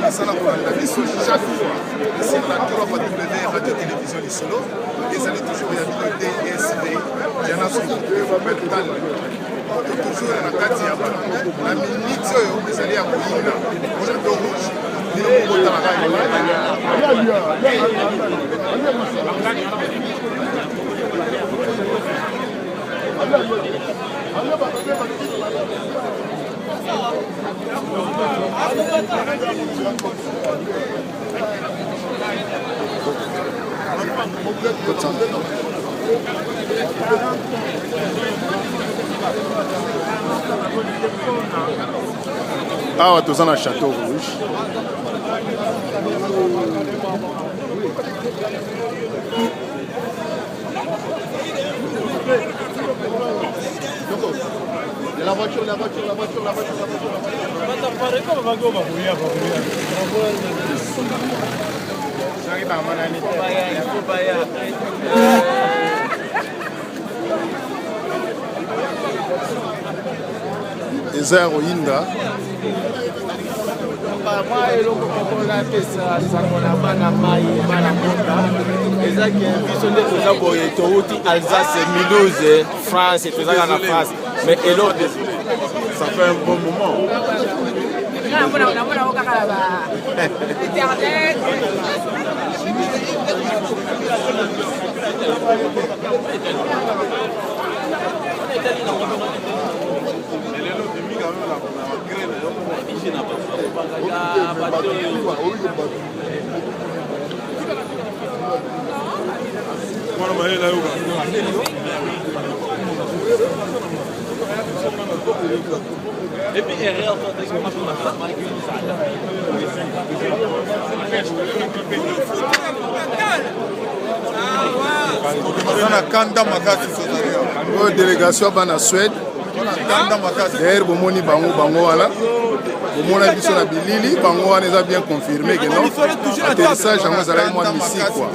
Bomesana kolanda biso chaque fois sur la 3 fois W Radio Télévision Lisolo. Ezali toujours ya bino DSV Diana Sokotal. Toujours na kati ya ba na minute oyo ezali ya koyinda Chateau Rouge bino bokotalaka Awa toza na Chateau Rouge. La voiture, la voiture, la voiture, la voiture, la voiture. Eza ya koyinda. Mwa eloko moko napesa sango na bana mai, bana mboka, eza ke biso nde toza boye, touti Alsace, Mulhouse, France, tozaka na France, mais eloko Ça fait un bon moment. Internet. Mwana mayele ayoka. Baza na kanda makasi tozali awa. Oyo délégation ya bana Suède. Kanda makasi. D'ailleurs bomoni bango bango wana bomona biso na bilili bango wana eza bien confirmé que non atterrissage yango ezalaki mwa misi quoi.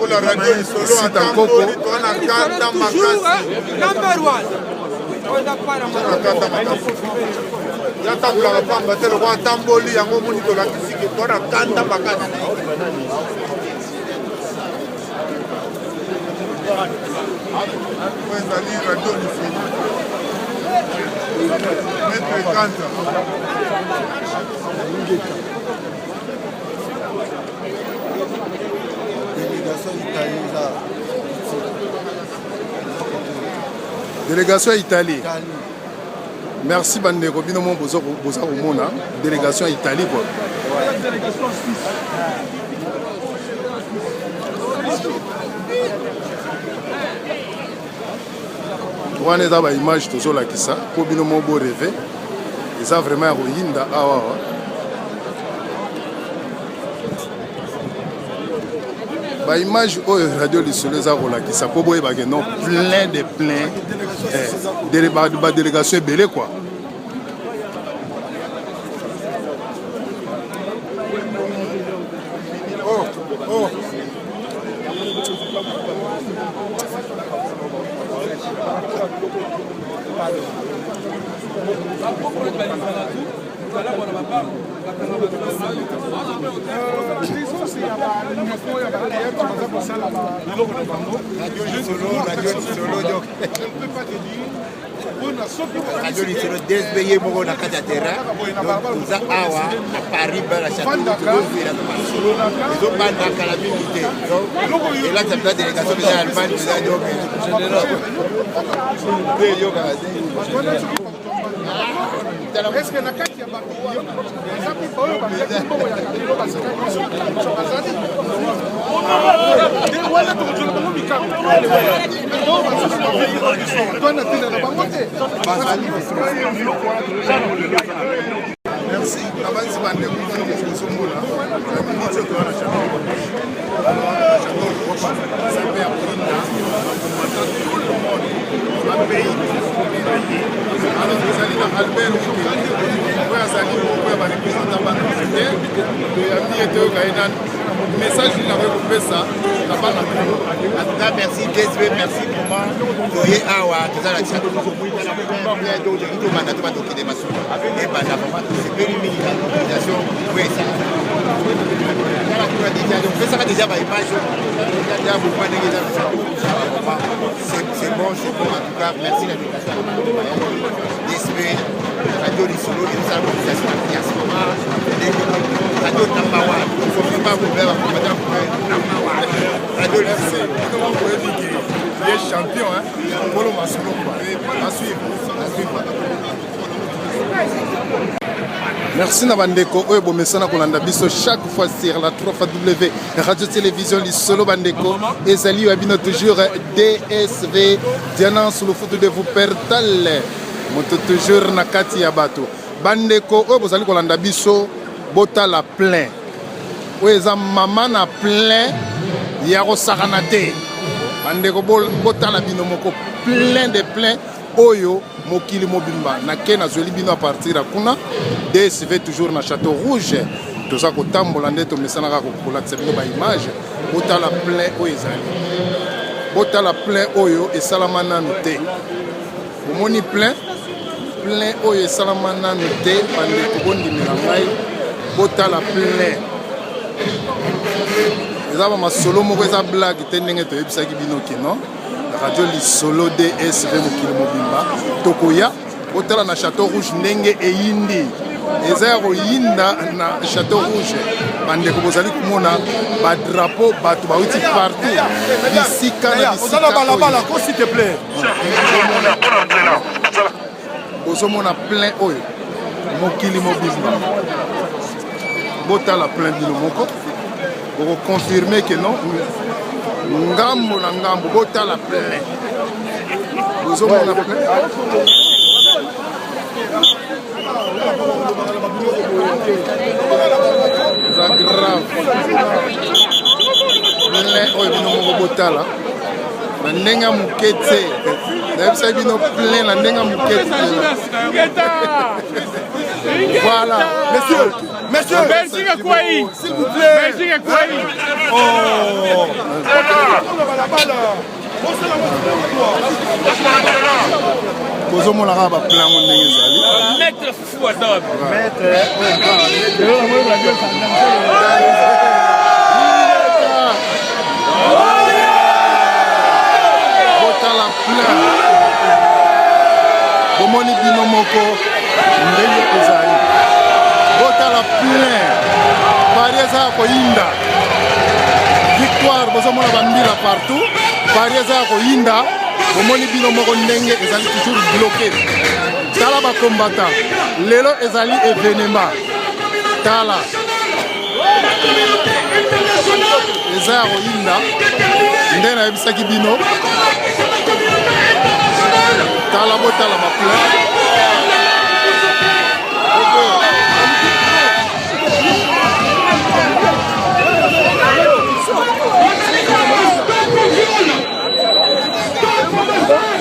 Lokola radio lisolo Sita Nkoko. atamboli toza na kanda makasi. Toza na kanda makasi. Ya tambolaka pamba te lokola atamboli yango omoni tolakisi ke toza na kanda makasi. Oyo ezali radio lisolo. Maître Kanza. Délégation ya Italie. Merci bandeko bino mo boza boza komona délégation ya Italie quoi. Wana eza ba image tozolakisa mpo bino mo bo rêver. Eza vraiment ya koyinda awa awa. Ba image oyo radio lisolo eza kolakisa mpo boyebake non plein de plein ba délégation ebele quoi. Oh, oh. Radio Lisolo DSB ye moko na kati ya terrain. Donc toza awa na Paris ba na château tozozela masolo ezobanda kala mingi te. Donc elakisa mpenza délégation mpenza ya Allemagne mpenza donc nde eyokaka te. Est-ce que na kati ya bato wana eza mpe baoyo baliaki mbongo ya kabilo basekaki biso bazali nde wana tokozwela bango mikano oyo basusu twana ntina na bango te. Merci. Nabanzi bandeko bino bozomona na miniti oyo toza na Chateau Rouge. Chateau Rouge eza mpe ya koyinda bakombata tout le monde bapays baye. Alors tozali na Albert Mukenge oyo azali moko ya barepresentant bana militaire. Toyambi ye toyoka ye nanu message nini akoki kopesa Na bana Congo. En tout cas, merci DSV, merci vraiment. Toye awa, toza na château donc tobanda to batokende masuku ebanda vraiment tosepeli mingi na mobilisation oyo esala tala kuna déjà donc pesaka déjà baimage ya mouvement ndenge eza na château vraiment c'est bon, c'est bon. En tout cas, merci na délégation DSV Radio Lisolo ezosala mobilisation ya diaspora ndenge radio number one confirma mouvement bakomata number one Radio Lisolo. Oyebi ke ye champion, hein, Nkolo masolo quoi. À suivre, à suivre. Merci na bandeko oyo bomesana kolanda biso chaque fois sur la 3 W Radio Télévision Lisolo. Bandeko, ezali ya bino toujours DSV Diana Sulufutu de Wuppertal, moto toujours na kati ya bato. Bandeko oyo bozali kolanda biso, botala plein oyo eza mama na plein ya kosakana te. Bandeko, botala bino moko plein de plein oyo mokili mobimba nake nazweli bino. A partir ya kuna, DSV toujours na Château Rouge, toza kotambola nde tomesanaka kolakisa bino baimage. Botala plein oyo ezali, botala plein oyo esalama nanu te. Bomoni plein, plein oyo esalama nanu te. Bandeko, bondimela ngai, botala plein. Eza bamasolo moko, eza blague te. Ndenge toyebisaki bino kino Radio Lisolo DSV mokili mobimba tokoya. Botala na Château Rouge ndenge eyindi, eza ya koyinda na Château Rouge. Bandeko, bozali komona badrapeau, bato bauti partout, bisika na Oza na balabala bisika. ko, s'il te plaît. Bozomona plein oyo mokili mobimba. Botala plein bino moko, bokoconfirme ke non, ngambo na ngambo. Botala plein, bozomona plein. Eza grave, plein oyo bino moko botala na ndenge ya moke te. Nayebisaki bino, plein na ndenge ya moke te. Voilà. Messieurs, messieurs. Belgique ekwei. S'il vous plaît. Belgique ekwei. Oh. Balabala. Bozomona kaka baplein yango ndenge ezali. Maître Fufu aza wapi? Botala plein, bomoni bino moko ndenge ezali. Botala plein, Paris eza ya koyinda. Victoire, bozomona bambila partout. Paris eza ya koyinda, bomoni bino moko ndenge ezali toujours bloqué. Tala bakombata, lelo ezali événement. Tala, eza ya koyinda nde nayebisaki bino. Tala, botala baplein.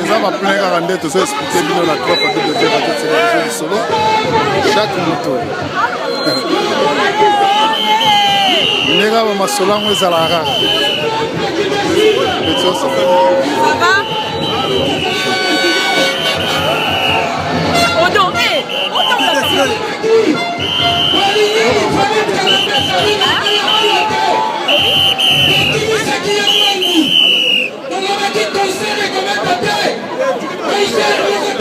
Eza baplein kaka nde tozo expliquer bino na 3 W Radio Télévision Lisolo. Chaque moto ndenge bamasolo yango ezalaka kaka. Ça va? Oh non, hé! Oh non! Tolobaki concert ekometa te, concert moko.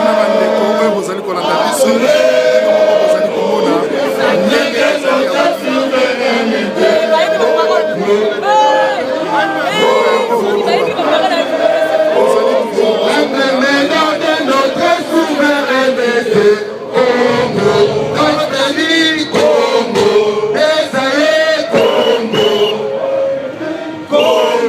Na bandeko oyo bozali kolanda biso, bino moko bozali komona ndenge ezali ya Bayebi baparole. Bayebi baparole. Bozali toujours Notre souveraineté, Congo, notre pays, Congo, Esaïe, Congo, Congo.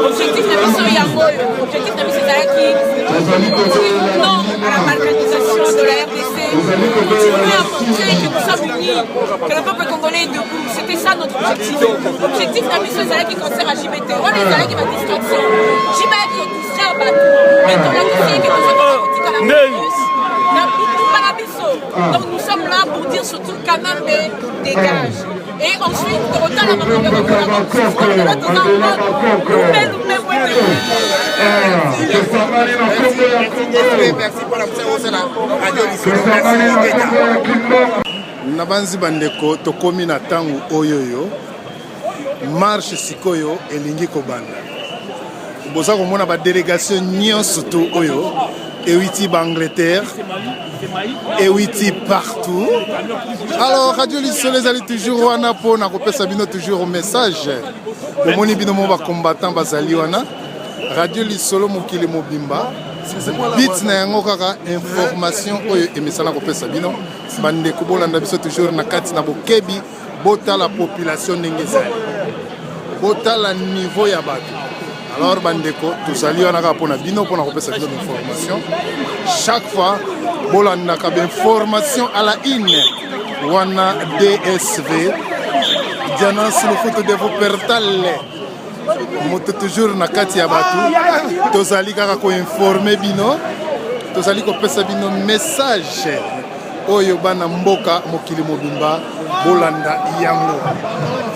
Objectif na biso yango oyo, objectif na biso ezalaki non à la balkanisation de la RDC, continuer à montrer que nous sommes unis, que le peuple congolais est debout. C'était ça notre objectif. Objectif na biso ezalaki concert à JBT, wana ezalaki ba distraction. JB ayaki kodistraire bato, mais tolakisi ke toza kotikala focus na bitumba na biso. Donc nous sommes là pour dire surtout Kanambe dégage. Et ensuite, tokotala makambo ya kokola toza en mode lumbe lumbe mwete. Nabanzi bandeko, tokomi na ntango oyoyo marche sikoyo elingi kobanda. Boza komona badelegation nyonso to oyo ewiti baangleterre, ewiti partout. Alors Radio Lisolo ezali toujours wana mpo na kopesa bino toujours message. Bomoni bino mo bacombattant bazali wana. Radio Lisolo mokili mobimba, bit na yango kaka information oyo emesana kopesa bino. Bandeko, bolanda biso toujours na kati na bokebi. Botala population ndenge ezali, botala niveau ya bato. Alors bandeko, tozali wana kaka mpona bino, mpona kopesa bino bainformation chaque fois. Bolandaka bainformation à la une wana. DSV Diana Sulufutu de Wuppertal, moto toujours na kati ya bato. Tozali kaka koinforme bino, tozali kopesa bino message oyo bana mboka mokili mobimba bolanda yango.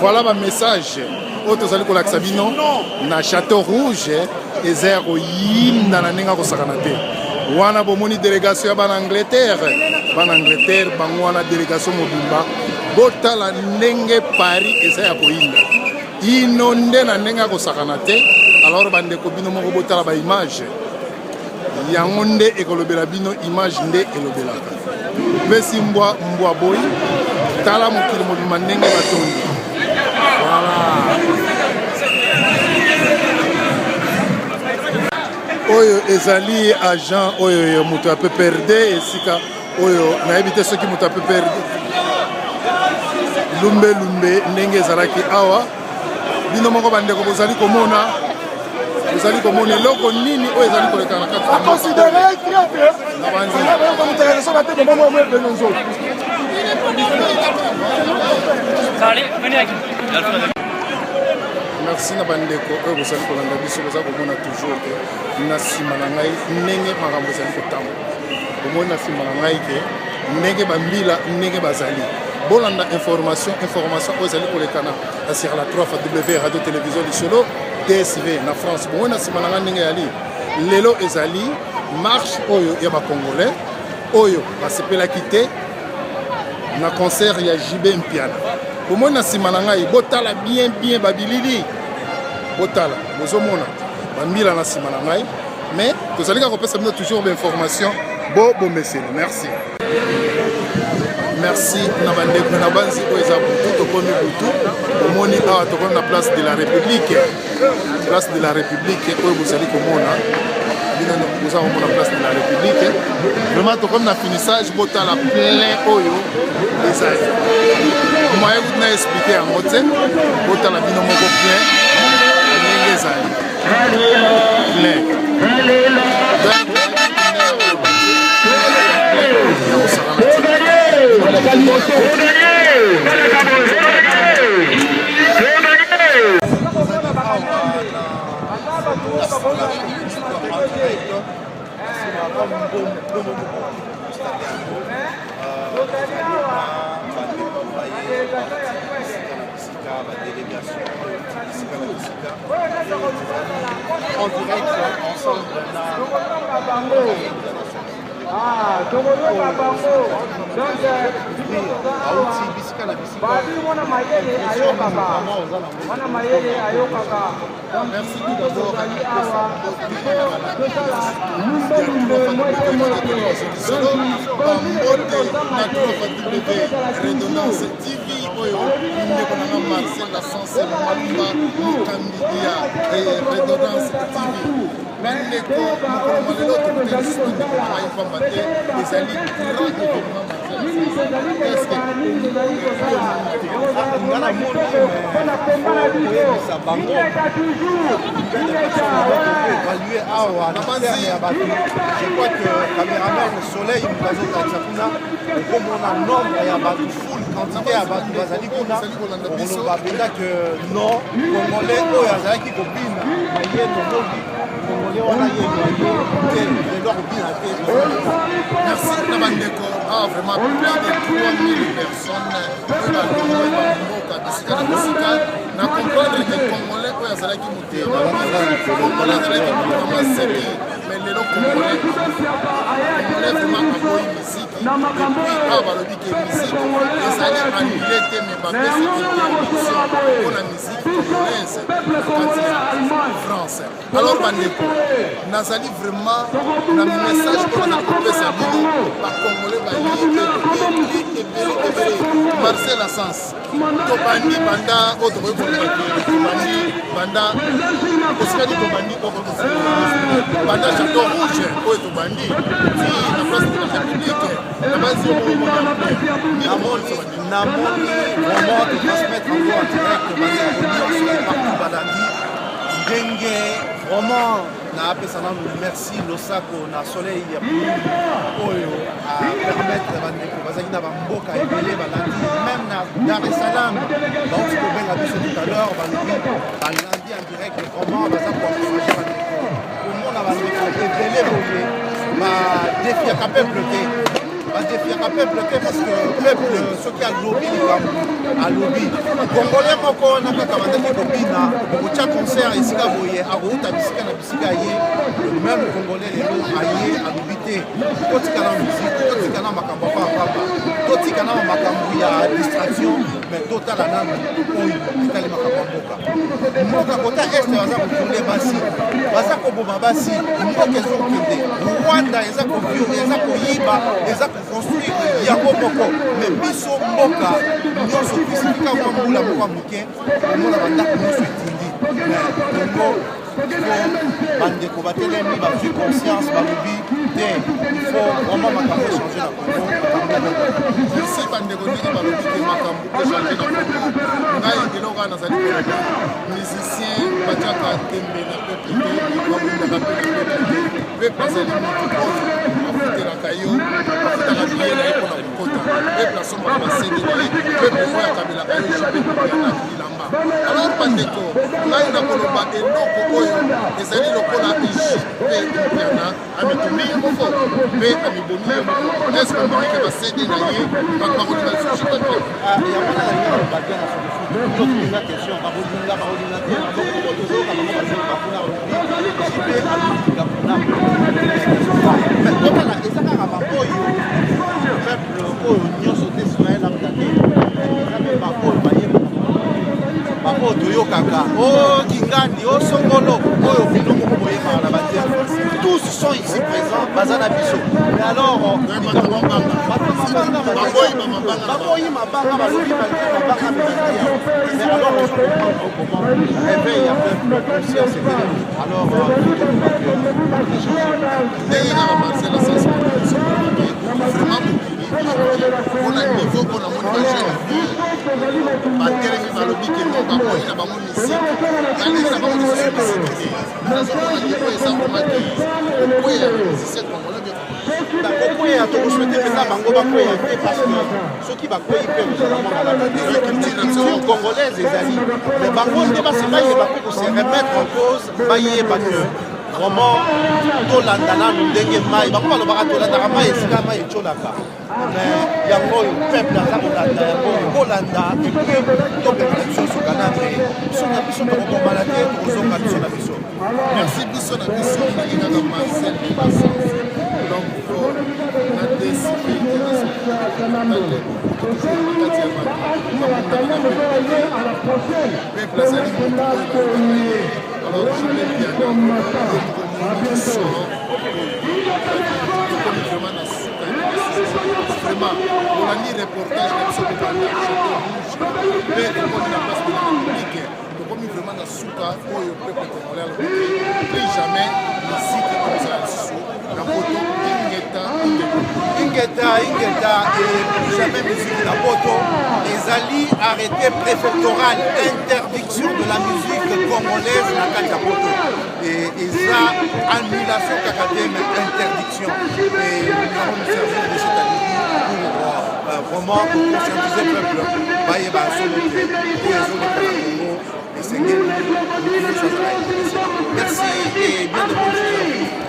Voilà bamessage oyo tozali kolakisa bino na Château Rouge. Eza ya koyinda na ndenge akosakana te. Wana bomoni délégation ya bana Angleterre, bana Angleterre bango wana, délégation mobimba. Botala ndenge Paris eza ya koyinda, inonde na ndenge akosakana te. Alors bandeko, bino moko botala baimage yango nde ekolobela bino, image nde elobelaka. Opesi mbwa, mbwa boyi. Tala mokili mobimba ndenge batondi. Voilà, oyo ezali agent oyo ya moto ya PPRD. Esika oyo nayebi te soki moto ya PPRD. Lumbe lumbe ndenge ezalaki awa, bino moko bandeko bozali komona, bozali komona eloko nini oyo ezali koleka na kati ya na banzi. Allez, venez avec nous. Merci na bandeko oyo bozali kolanda biso. Boza komona toujours ke na nsima na ngai ndenge makambo ezali kotambola. Bomoni na nsima na ngai ke ndenge bambila ndenge bazali. Bolanda information, information oyo ezali koleka na sur la 3 W Radio Télévision Lisolo DSV na France. Bomoni na nsima na ngai ndenge yali lelo ezali marche oyo ya bacongolais oyo basepelaki te na concert ya JB Mpiana. Bomoni na nsima na ngai, botala bien bien babilili, botala, bozomona bambila na nsima na ngai. Mais tozali kaka kopesa bino toujours bainformation bo bomeseli. Merci, merci na bandeko na banzi oyo eza butu. Tokomi butu, omoni awa tokomi na Place de la République. Place de la République oyo bozali komona, bino boza komona Place de la République. Vraiment tokomi na finissage. Botala plein oyo ezali, moyen kutu na expliquer yango te. Botala bino moko plein ndenge ezali plein ya kosakana te. En direct ensemble na Tokoyoka bango donc. Auti bisika na bisika. Babi mwana mayele ayokaka, mwana mayele ayokaka. Merci tout d'abord. Tozali awa tosala lumbe lumbe mwete mwete. Solo bambote na 3 W Redondance TV. Oyo ndeko na nga Marcel Lassance Malumba, mokambi ya Redondance TV. Bandeko, mokolo mwa lelo tokutani lisusu na ndeko na ngai mpamba te ezali grand événement. Marcel Lassance, est-ce que nga namoni koyebisa bango évalue awa na terme ya bato? Je crois que cameraman Soleil moto azotalisa kuna, okomona nombre ya bato, foule, quantité ya bato bazali kuna. Okoloba mpenza que non, Congolais oyo azalaki kobina na ye, tomoni Congolais wana ye ye te, lelo akobina te. Merci na bandeko. Awa vraiment plus de 3000 personnes oyo balongwe bamboka bisika na bisika. Na comprendre que Congolais oyo azalaki moto ya Congolais, azalaki moto ya maseki, mais lelo Congolais vraiment aboyi miziki. Et puis awa balobi ke miziki ezali annulé te, mais bapesi interdiction mpona musique congolaise na kati ya France. Alors bandeko, nazali vraiment na message oyo nazali kopesa bino Bacongolais bayebi ebele ebele. Marcel Assens, tobandi banda oyo tokoki koloba ke tobandi banda osikali, tobandi oko banda Chateau Rouge oyo tobandi ti na Place de la République na banzi. Namoni, namoni vraiment totransmettre yango en direct. Bandeko nyonso partout balandi ndenge vraiment naapesa nanu merci, losako na Soleil ya Pululu oyo apermettre bandeko bazalaki na bamboka ebele balandi, même na Dar es Salaam bauti kobenga biso tout à l'heure, balobi balandi en direct. Vraiment baza koencourage bandeko. Komona bandeko ebele boye, badefiaka peuple te, badefiaka peuple te, parce que peuple soki alobi likambo, alobi. Congolais moko wana kaka bandaki kobina kotya concert esika boye, akouta bisika na bisika ye. Le même Congolais lelo aye alobi te, totika na musique, totika na makambo ya pambapamba, totika na makambo ya distraction, mais totala nanu oyo etali makambo ya mboka. Mboka kota Est baza kovioler basi, baza koboma basi, mboka ezokende. Rwanda eza eza koyiba, eza koconstruire yango moko, mais biso mboka nyonso pisifika mwa mbula moko ya moke, omona bandako nyonso etindi. Mais Congo, bandeko batelemi, bazwi conscience, balobi te, il faut vraiment makambo echange na Congo. Merci bandeko, ndenge balobi te makambo echange na Congo. Ngai eloko wana nazali koloba, musicien batiaka tembe na peuple te, babundaka mpe na peuple te. Peuple azali motu oyo afutelaka yo, afutaka biye na ye mpona kokota. Peuple asombaka baCD na ye, peuple oyo akabelaka yo jupe na bilamba. Alors bandeko, ngai nakoloba eloko oyo ezali lokola JB Mpiana amitumbi ye moko mpe amibomi ye moko. Est-ce que baCD na ye bato bakolinga lisusu JB Mpiana? Yango wana nalingi naloba bien na Solofoot, question bakolinga, bakolinga te. Bango tozoyoka bango bazoloba kuna, balobi JB alinga kuna. Mais totala, eza kaka baoyo peuple oyo nyonso te, citoyen lambda te. Eza mpe baoyo bayebaka, baoyo toyokaka o kingandi, o songolo, oyo bino moko boyebaka na banzembo. Tous sont ici présents, baza na biso. Mais alors baboyi mabanga, balobi malgré mabanga mebandi. Mais alors tozocomprendre comment réveil ya peuple, conscience etelemi. Alors ndenge kaka Marcel Asasi vraiment mokili mpona niveau mpo namoni bajeune batelemi, balobi ke no, baboyi na bango misiki, balingi na bango lisusu misiki te. Nazomona niveau eza vraiment ke kokweya musicien congolais bien. Bakokweya, tokosouhaiter mpenza bango bakweya te, parce que soki bakwei mpe kozala mwa malamu te. Culture congolaise ezali, mais bango nde basi bayeba mpe kose remettre en cause, bayeba que vraiment tolanda nanu ndenge mai. Bango balobaka tolandaka mai esika mai etiolaka, mais yango oyo peuple aza kolanda, yango oyo kolanda epui topemela biso suka na me biso na biso, tokobomana te, tokozonga biso na biso. Merci. Biso na biso, ndenge kaka Marcel Basens, l'homme fort na DSP, kati ya bato bakutana na peuple. Peuple azali motu oyo balobaka ye. Alors JB Mpiana ye moko. Bomoni lisolo tokomi vraiment na suka vraiment bolandi reportage na biso kobanda chateau rouge mpe tokomi na place de la république tokomi vraiment na suka oyo peuple congolais alobaki plus jamais musique ekozala lisusu na poto ingeta ingeta ingeta et plus jamais musique na poto ezali arrêté préfectoral interdiction de la musique congolaise na kati ya poto et eza annulation kaka te mais interdiction et nous allons nous servir de cet alibi pour euh, vraiment conscientiser peuple bayeba solo te oyo ezoleka na congo esengeli moto azala intéressé merci et bien de bonnes choses à vous.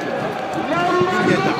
Ingeta.